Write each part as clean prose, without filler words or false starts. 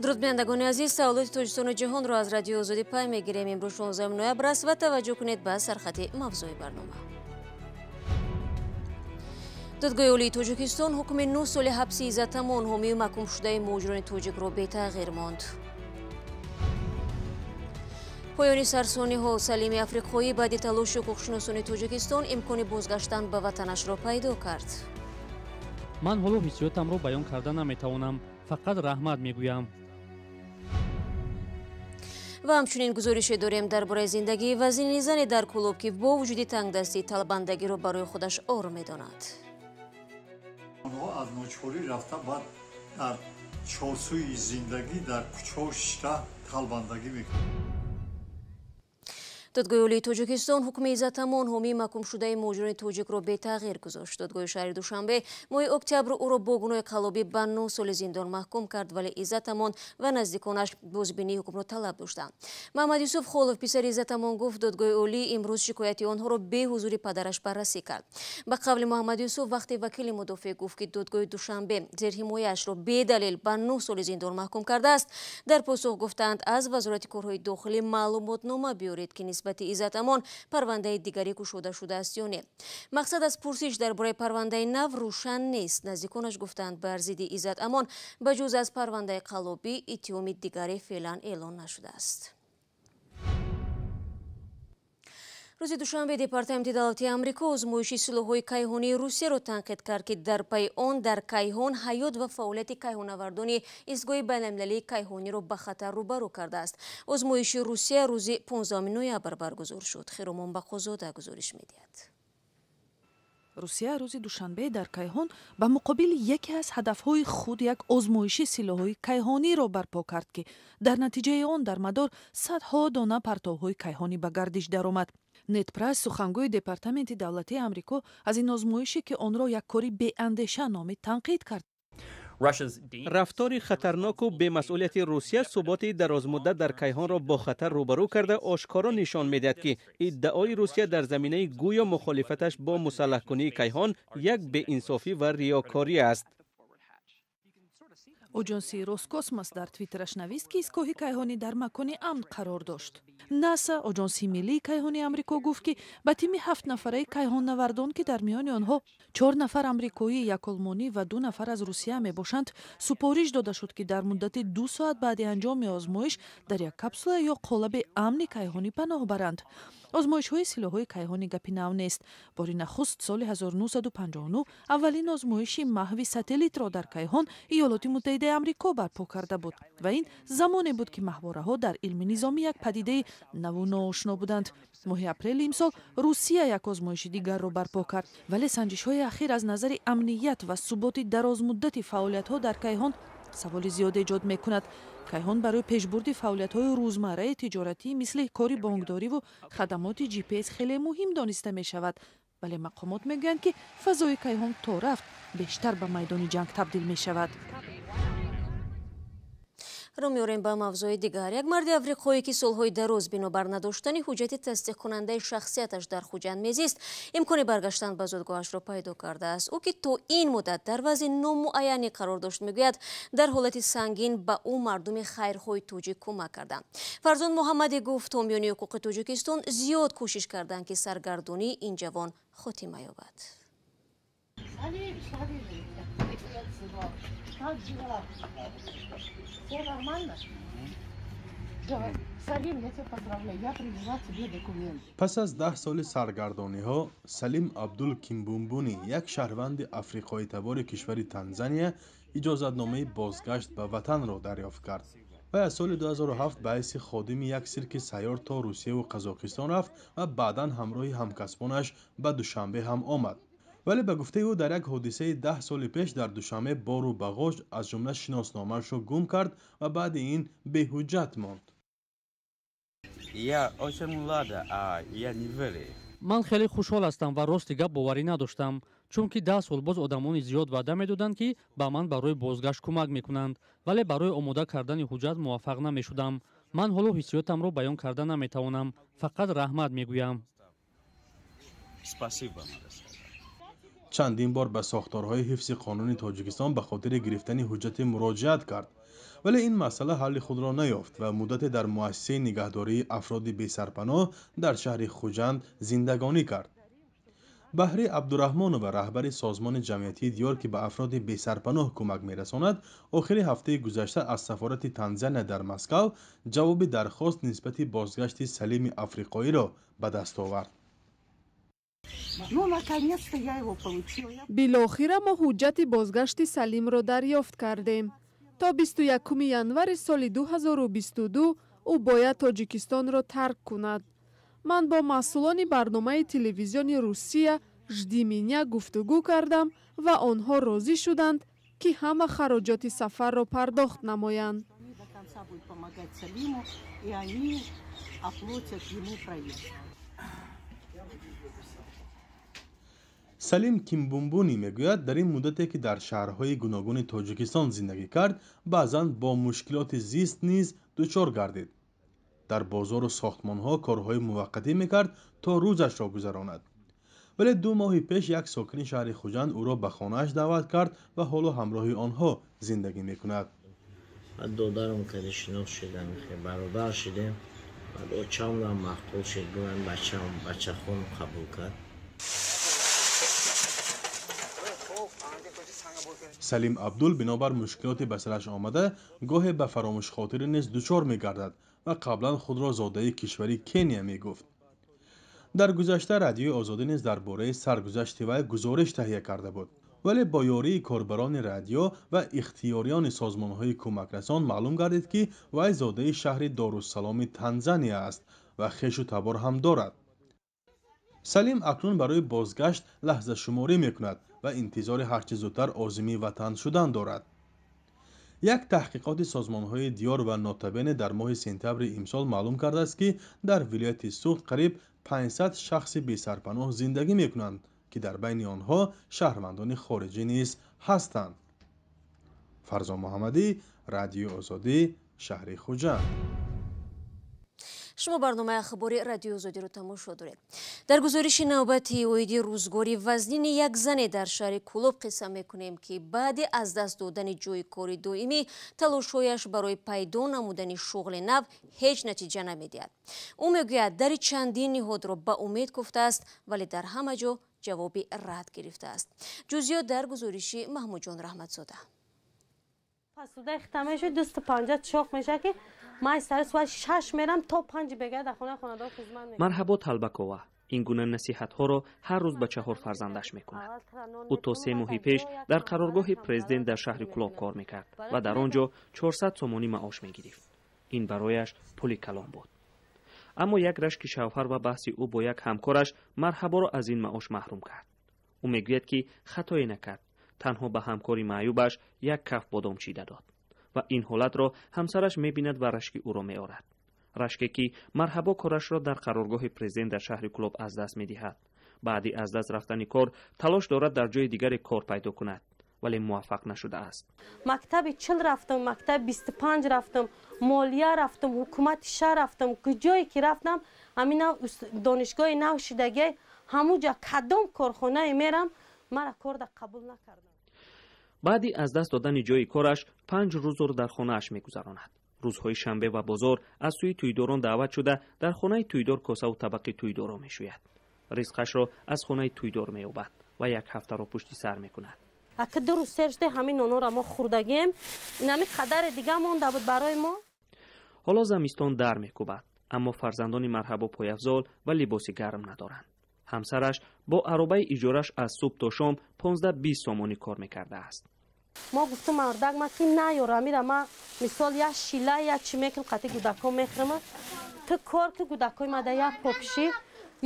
Дуруд, бинандагони азиз, саволоти Тоҷикистону ҷаҳонро аз Радиои Озодӣ пай мегирем. Имрӯз 16 ноябр аст ва таваҷҷӯҳ кунед ба сархати мавзӯи барнома. Додгоҳи Олии Тоҷикистон ҳукми 9 соли ҳабси Иззатамон, ҳомии маҳкумшудаи муҳоҷирони тоҷикро бетағйир монд. Поёни сарсониҳо: Салими африқоӣ баъди талоши ҳуқуқшиносони Тоҷикистон имкони бозгаштан ба ватанашро пайдо кард. Ман ҳоло ҳиссиётамро баён карда наметавонам, фақат раҳмат мегӯям. Ва ҳамчунин гузорише дорем дар бораи зиндагии вазини зане дар Кӯлоб, ки бо вуҷуди тангдастӣ талабандагиро барои худаш ор медонад. Онҳо аз ночорӣ рафта, баъд дар чорсӯи зиндагӣ, дар кӯчаҳо шишта талбандагӣ мекунанд. Додгоҳи Олии Тоҷикистон ҳукми Иззатамон, ҳомии маҳкумшудаи муҳоҷирони тоҷикро бетағйир гузошт. Додгоҳи шаҳри Душанбе моҳи октябр ӯро бо гуноҳи қаллобӣ ба 9 соли зиндон маҳкум кард, вале Иззатамон ва наздиконаш бозбинии ҳукмро талаб доштанд. Маҳмад Юсуф Холов, писари Иззатамон, гуфт, додгоҳи олӣ имрӯз шикояти онҳоро беҳузури падараш баррасӣ кард. Ба қавли Муҳаммад Юсуф, вақте вакили мудофеъ гуфт, ки додгоҳи Душанбе зерҳимояашро бедалел ба 9 соли зиндон маҳкум кардааст, дар посух гуфтанд, аз Вазорати корҳои дохилӣ маълумотнома биёред, ки нисбати Иззатамон парвандаи дигаре кушода шудааст ё не. Мақсад аз пурсиш дар бораи парвандаи нав рӯшан нест. Наздиконаш гуфтанд, бар зидди Иззатамон ба ҷуз аз парвандаи қаллобӣ иттиҳоми дигаре феълан эълон нашудааст. Рӯзи душанбе Департаменти давлатии Амрико озмоиши силоҳҳои кайҳонии Русияро танқид кард, ки дар пайи он дар кайҳон ҳаёт ва фаъолияти кайҳонавардони истгоҳи байналмилалии кайҳониро ба хатар рӯбарӯ кардааст. Озмоиши Русия рӯзи 15 ноябр баргузор шуд. Хиромон Бақозода гузориш медиҳад. Русия рӯзи душанбе дар кайҳон ба муқобили яке аз ҳадафҳои худ як озмоиши силоҳҳои кайҳониро барпо кард, ки дар натиҷаи он дар мадор садҳо дона партовҳои кайҳонӣ ба гардиш даромад. Нед Прайс, сухангӯи Департаменти давлатии Амрико, аз ин озмоише, ки онро як кори беандеша номид, танқид кард. Рафтори хатарноку бемасъулияти Русия суботи дарозмуддат дар кайҳонро бо хатар рӯбарӯ карда, ошкоро нишон медиҳад, ки иддаои Русия дар заминаи гӯё мухолифаташ бо мусаллаҳкунии кайҳон як беинсофӣ ва риёкорӣ аст. Оҷонсии Роскосмос дар твиттераш навист, ки истгоҳи кайҳонӣ дар макони амн қарор дошт. НАСА, оҷонсии миллии кайҳонии Амрико, гуфт, ки ба тими ҳафтнафараи кайҳоннавардон, ки дар миёни онҳо чор нафар амрикоӣ, як олмонӣ ва ду нафар аз Русия мебошанд, супориш дода шуд, ки дар муддати 2 соат баъди анҷоми озмоиш дар як капсула ё қолаби амни кайҳонӣ паноҳ баранд. Озмоишҳои силоҳҳои кайҳонӣ гапи нав нест. Бори нахуст соли 1959 аввалин озмоиши маҳви сателлитро дар кайҳон Иёлоти Муттаҳидаи Амрико барпо карда буд ва ин замоне буд, ки маҳвораҳо дар илми низомӣ як падидаи наву ноошно буданд. Моҳи апрели имсол Русия як озмоиши дигарро барпо кард, вале санҷишҳои ахир аз назари амният ва суботи дарозмуддати фаъолиятҳо дар кайҳон саволи зиёд эҷод мекунад. Кайҳон барои пешбурди фаъолиятҳои рӯзмарраи тиҷоратӣ, мисли кори бонкдориву хадамоти GPS, хеле муҳим дониста мешавад, вале мақомот мегӯянд, ки фазои кайҳон то рафт бештар ба майдони ҷанг табдил мешавад. Рӯ меорем ба мавзӯи дигар. Як марди африқоӣ, ки солҳои дароз бинобар надоштани ҳуҷҷати тасдиқкунандаи шахсияташ дар Хуҷанд мезист, имкони баргаштан ба зодгоҳашро пайдо кардааст. Ӯ, ки то ин муддат дар вазъи номуайянӣ қарор дошт, мегӯяд, дар ҳолати сангин ба ӯ мардуми хайрхоҳи тоҷик кӯмак карданд. Фарзон Муҳаммадӣ гуфт, ҳомиёни ҳуқуқи Тоҷикистон зиёд кӯшиш карданд, ки саргардонии ин ҷавон хотима ёбад. Как дела? Все нормально? Давай. Салим, я тебя поздравляю. Я привезла тебе документы. Пас аз 10 соли саргардониҳо Салим Абдул Кимбумбуни, як шаҳрванди африқоитабори кишвари Танзания, иҷозатномаи бозгашт ба ватанро дарёфт кард. Вай аз соли 2007 ба ҳайси ходими як сирки сайёр то Русияву Қазоқистон рафт ва баъдан ҳамроҳи ҳамкасбонаш ба Душанбе ҳам омад. Вале ба гуфтаи ӯ, дар як ҳодисаи 10 соли пеш дар Душанбе бору бағоҷ, аз ҷумла шиносномаашро гум кард ва баъди ин беҳуҷҷат монд. Я очень рада, а я не верю. Ман хеле хушҳол ҳастам ва рости гап, боварӣ надоштам, чунки 10 сол боз одамони зиёд ваъда медоданд, ки ба ман барои бозгашт кӯмак мекунанд, вале барои омода кардани ҳуҷҷат муваффақ намешудам. Ман ҳоло ҳиссиётамро баён карда наметавонам, фақат раҳмат мегӯям. Спасибо, надо сказать. Чандин бор ба сохторҳои ҳифзи қонуни Тоҷикистон ба хотири гирифтани ҳуҷҷате муроҷиат кард, вале ин масъала ҳалли худро наёфт ва муддате дар муассисаи нигаҳдории афроди бесарпаноҳ дар шаҳри Хуҷанд зиндагонӣ кард. Баҳри Абдураҳмонова, раҳбари созмони ҷамъиятии Диёр, ки ба афроди бесарпаноҳ кӯмак мерасонад, охири ҳафтаи гузашта аз сафорати Танзания дар Москав ҷавоби дархост нисбати бозгашти Салими африқоиро ба даст овард. Билохира мо ҳуҷҷати бозгашти Салимро дарёфт кардем. То 21 январи соли 2022 ӯ бояд Тоҷикистонро тарк кунад. Ман бо масъулони барномаи телевизиони Русия «Жди меня» гуфтугӯ кардам ва онҳо розӣ шуданд, ки ҳама хароҷоти сафарро пардохт намоянд. Салим Кимбумбуни мегӯяд, дар ин муддате, ки дар шаҳрҳои гуногуни Тоҷикистон зиндагӣ кард, баъзан бо мушкилоти зист низ дучор гардид. Дар бозору сохтмонҳо корҳои муваққатӣ мекард, то рӯзашро гузаронад. Вале 2 моҳи пеш як сокини шаҳри Хуҷанд ӯро ба хонааш даъват кард ва ҳоло ҳамроҳи онҳо зиндагӣ мекунад. Баъд додарам каде шинос шудам, бародар шудем. Баъд очамам маъқул шуд, гуфтам бачам бачахон қабул кард. Салим Абдул бинобар мушкилоти ба сараш омада гоҳе ба фаромӯшхотирӣ низ дучор мегардад ва қаблан худро зодаи кишвари Кения мегуфт. Дар гузашта Радиои Озодӣ низ дар бораи саргузашти вай гузориш таҳия карда буд, вале бо ёрии корбарони радио ва ихтиёриёни созмонҳои кӯмакрасон маълум гардид, ки вай зодаи шаҳри Доруссаломи Танзания аст ва хешу табор ҳам дорад. Салим акнун барои бозгашт лаҳзашуморӣ мекунад ва интизори ҳарчи зудтар озими ватан шудан дорад. Як таҳқиқоти созмонҳои Диёр ва Нотабене дар моҳи сентябри имсол маълум кардааст, ки дар вилояти Суғд қариб 500 шахси бесарпаноҳ зиндагӣ мекунанд, ки дар байни онҳо шаҳрвандони хориҷӣ низ ҳастанд. Фарзон Муҳаммадӣ, Радиои Озодӣ, шаҳри Хуҷанд. Шумо барномаи ахбори Радиои Озодиро тамошо доред. Дар гузориши навбати оиди рӯзгори вазнини як зане дар шаҳри Кӯлоб қисса мекунем, ки баъди аз даст додани ҷойи кори доимӣ талошҳояш барои пайдо намудани шуғли нав ҳеҷ натиҷа намедиҳад. Ӯ мегӯяд, дари чандин ниҳодро ба умед гуфтааст, вале дар ҳама ҷо ҷавоби рад гирифтааст. Ҷузъиёт дар гузориши Маҳмудҷон Раҳматзода. Пасудаи хитаме шуд, 250 шох мешавад, ки ман сари соати 6 мерам то 5 бега дар хонаи хонадор хизмат мекунам. Марҳабо Талбакова ин гуна насиҳатҳоро ҳар рӯз ба 4 фарзандаш мекунад. Ӯ то 3 моҳи пеш дар қароргоҳи президент дар шаҳри Кӯлоб кор мекард ва дар он ҷо 400 сомонӣ маош мегирифт. Ин барояш пули калон буд. Аммо як рашки шавҳар ва баҳси ӯ бо як ҳамкораш Марҳаборо аз ин маош маҳрум кард. Ӯ мегӯяд, ки хатое накард, танҳо ба ҳамкори маъюбаш як каф бодом чида дод ва ин ҳолатро ҳамсараш мебинад ва рашки ӯро меорад. Рашке ки Марҳабо корашро дар қароргоҳи президент дар шаҳри Кӯлоб аз даст медиҳад. Баъди аз даст рафтани кор талош дорад дар ҷои дигаре кор пайдо кунад, вале муваффақ нашудааст. Мактаби 40 рафтам, мактаби 25 рафтам, молия рафтам, ҳукумати шаҳр рафтам. Куҷое ки рафтам, ҳамин донишгоҳи нав шудагӣ, ҳамуҷа кадом корхонае мерам, мара корда қабул накардам. Баъди аз даст додани ҷои кораш 5 рӯзро дар хонааш мегузаронад. Рӯзҳои шанбе ва бозор аз сӯи тӯйдорон даъват шуда дар хонаи тӯйдор косаву табақи тӯйдорро мешӯяд. Ризқашро аз хонаи тӯйдор меёбад ва як ҳафтаро пушти сар мекунад. Ака 2 рӯз сер шуда ҳамин нонҳоро мо хӯрдагием, инами қадаре дига монда буд барои мо. Ҳоло замистон дар мекӯбад, аммо фарзандони Марҳабо пойафзол ва либоси гарм надоранд. Ҳамсараш бо аробаи иҷораш аз субҳ то шом 15-20 сомонӣ кор мекардааст. Мо гуфтум мардак ма ки наёрам, ира ма мисол як шила як чӣ мекунам, қати гудакҳо мехӯрам. Ту кор ки гудакҳои ма да як попшӣ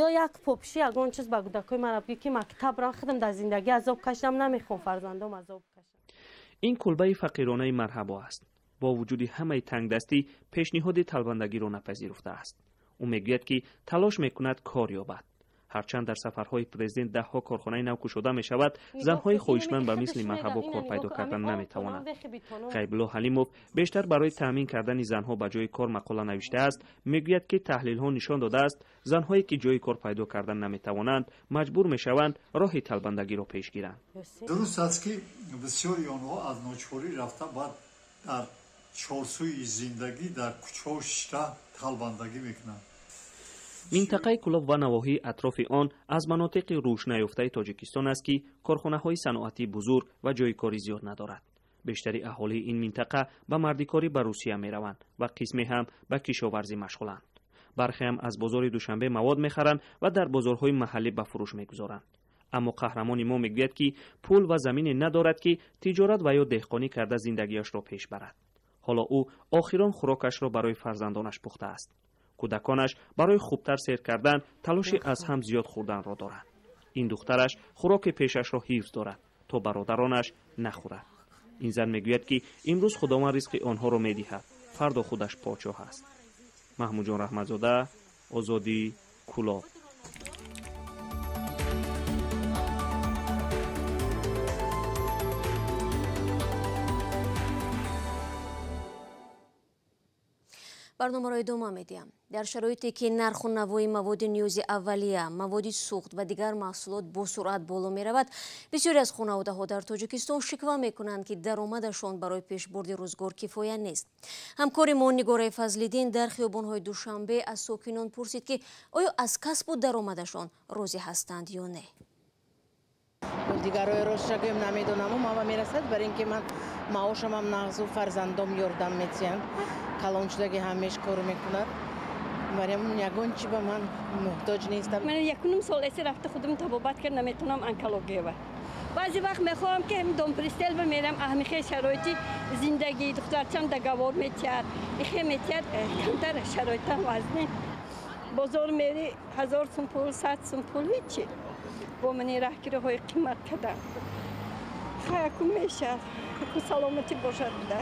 ё як попшӣ ягон чиз ба гудакҳои мара бигӣ, ки мактаб рам, худам дар зиндагӣ азоб кашидам, намехоҳам фарзандом азоб кашам. Ин кулбаи фақиронаи Марҳабо аст. Бо вуҷуди ҳамаи тангдастӣ пешниҳоди талбандагиро напазируфтааст. Ӯ мегӯяд, ки талош мекунад кор ёбад. Ҳарчанд дар сафарҳои президент даҳҳо корхонаи нав кушода мешавад, занҳои хоҳишманд ба мисли Марҳабо кор пайдо кардан наметавонанд. Ғайбулло Ҳалимов бештар барои таъмин кардани занҳо ба ҷои кор мақола навиштааст. Мегӯяд, ки таҳлилҳо нишон додааст, занҳое ки ҷои кор пайдо кардан наметавонанд, маҷбур мешаванд роҳи талбандагиро пеш гиранд. Дуруст аст, ки бисёри онҳо аз ночорӣ рафта баъд дар чорсӯи зиндагӣ дар кӯчаҳо шишта талбандагӣ мекунанд. Минтақаи Кӯлоб ва навоҳии атрофи он аз манотиқи рушд наёфтаи Тоҷикистон аст, ки корхонаҳои саноатии бузург ва ҷои кори зиёд надорад. Бештари аҳолии ин минтақа ба мардикорӣ ба Русия мераванд ва қисме ҳам ба кишоварзӣ машғуланд. Бархе ҳам аз бозори Душанбе мавод мехаранд ва дар бозорҳои маҳаллӣ ба фурӯш мегузоранд. Аммо қаҳрамони мо мегӯяд, ки пул ва замине надорад, ки тиҷорат ва ё деҳқонӣ карда зиндагиашро пеш барад. Ҳоло ӯ охирон хӯрокашро барои фарзандонаш пухтааст. Кӯдаконаш барои хубтар сер кардан талоши аз ҳам зиёд хӯрданро доранд. Ин духтараш хӯроки пешашро ҳифз дорад, то бародаронаш нахӯрад. Ин зан мегӯяд, ки имрӯз Худованд ризқи онҳоро медиҳад, фардо худаш подшоҳ аст. Маҳмудҷон Раҳматзода, Озодӣ, Кӯлоб. Барномаро идома медиҳам. Дар шароите ки нарху навои маводи ниёзи аввалия, маводи сӯхт ва дигар маҳсулот бо суръат боло меравад, бисёре аз хонаводаҳо дар Тоҷикистон шиква мекунанд, ки даромадашон барои пешбурди рӯзгор кифоя нест. Ҳамкори мо Нигораи Фазлиддин дар хиёбонҳои Душанбе аз сокинон пурсид, ки оё аз касбу даромадашон розӣ ҳастанд ё не. Дигарои ростша гӯем намедонаму ман мерасад, бар ин ки ман маошамам нағзу фарзандом ёрдам метиҳанд. Калон шудаги ҳамеш кор мекунад. Барем ягон чи ба ман муҳтоҷ нестам. Ман якуним сол эси рафта худам табобат кард, наметавонам онкологиява. Баъзе вақт мехоҳам, ки домпристел бимерам, аҳмихе шароити зиндагӣ духтарчам договор метиҳад, ихе метиҳад, камтар шароитам вазнин. Бозор мери 1000 сум пул, 100 сум пул ҳечи. Бо мани раҳгириҳои қимат кардам. Хаяку мешад, аку саломатӣ бошад буда.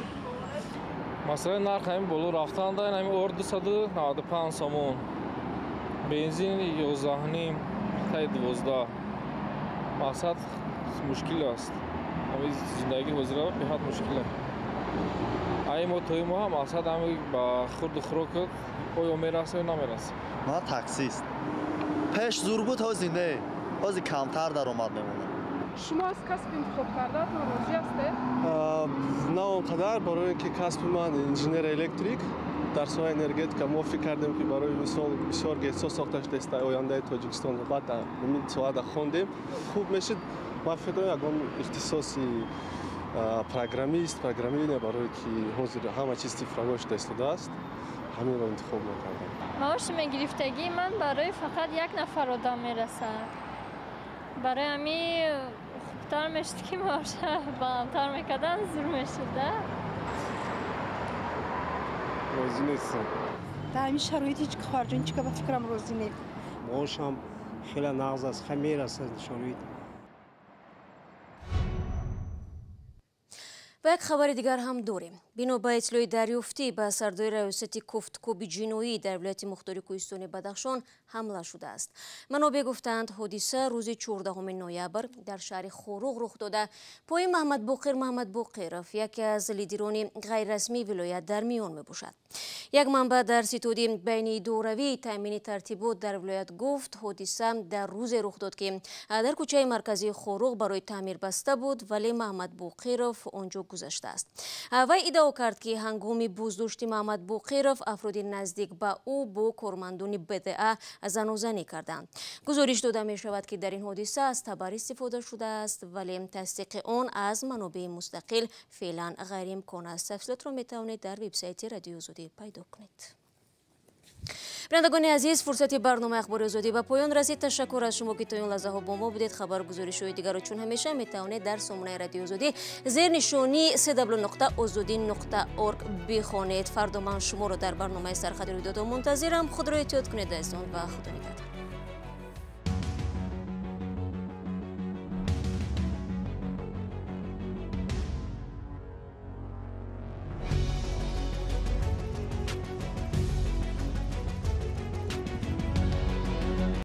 Масалан, нарх ҳамин боло рафтанда, ҳамин ор 295 сомон, бензин 11.5 таи 12. Мақсад мушкил аст. Ҳамин зиндагӣ ҳозира беҳад мушкил аст. Ай мо тои мо ҳам мақсад ҳамин ба хурду хӯрок оё мерасад ё намерасад. Ман таксист. Пеш зур буд, ҳозир не. Ҳозир камтар даромад мемонад. Шумо аз касби интихоб кардаатон розӣ ҳастед? На он қадар, барои ин ки касби ман инженер электрик дар соҳаи энергетика. Мо фикр кардем, ки барои мисол бисёр ГЭСҳо сохта шудааст дар ояндаи Тоҷикистон, баъд дар ҳамин соҳада хондем, хуб мешид. Ман фикр кардам, ягон ихтисоси программист, программирование, барое ки ҳозир ҳама чиз цифровой шуда истодааст, ҳаминро интихоб мекардам. Маоши мегирифтагии ман барои фақат як нафар одам мерасад. Барои ҳамин хубтар мешуд, ки маоша баландтар мекардан, зур мешуд, да? Розӣ нестам. Дар ҳамин шароит ҳеҷ хоҳарҷон чика ба фикрам розӣ не. Маошам хеле нағз аст, хеле мерасад шароит. Ва як хабари дигар ҳам дорем. Бино ба иттилои дарёфтӣ ба сардори раёсати кофткуби ҷиноӣ дар вилояти мухтори кӯҳистони Бадахшон ҳамла шудааст. Манобеъ гуфтаанд, ҳодиса рӯзи 14 ноябр дар шаҳри Хоруғ рух дода. Пои Маҳмадбоқир Маҳмадбоқиров, яке аз лидерони ғайррасмии вилоят, дар миён мебошад. Як манбаъ дар ситоди байниидоравии таъмини тартибот дар вилоят гуфт, ҳодиса дар рӯзе рух дод, ки дар кӯчаи марказии Хоруғ барои таъмир баста буд, вале Маҳмадбоқиров он ҷо гузаштааст. Вай иддао кард, ки ҳангоми боздошти Маҳмадбоқиров афроди наздик ба ӯ бо кормандони БДА занозанӣ карданд. Гузориш дода мешавад, ки дар ин ҳодиса аз табар истифода шудааст, вале тасдиқи он аз манобеи мустақил феълан ғайриимкон аст. Тафсилотро метавонед дар вебсайти Радиои Озодӣ пайдо кунед. Бинандагони азиз, фурсати барномаи Ахбори Озодӣ ба поён расид. Ташаккур аз шумо, ки то ин лаҳзаҳо бо мо будед. Хабаргузоришҳои дигарро чун ҳамеша метавонед дар сомонаи Радиои Озодӣ зер нишонии cw.ozodi.org бихонед. Фардо ман шуморо дар барномаи сархади рӯйдодҳо мунтазирам. Худро эҳтиёт кунед, азизон, ва худо нигаҳдор.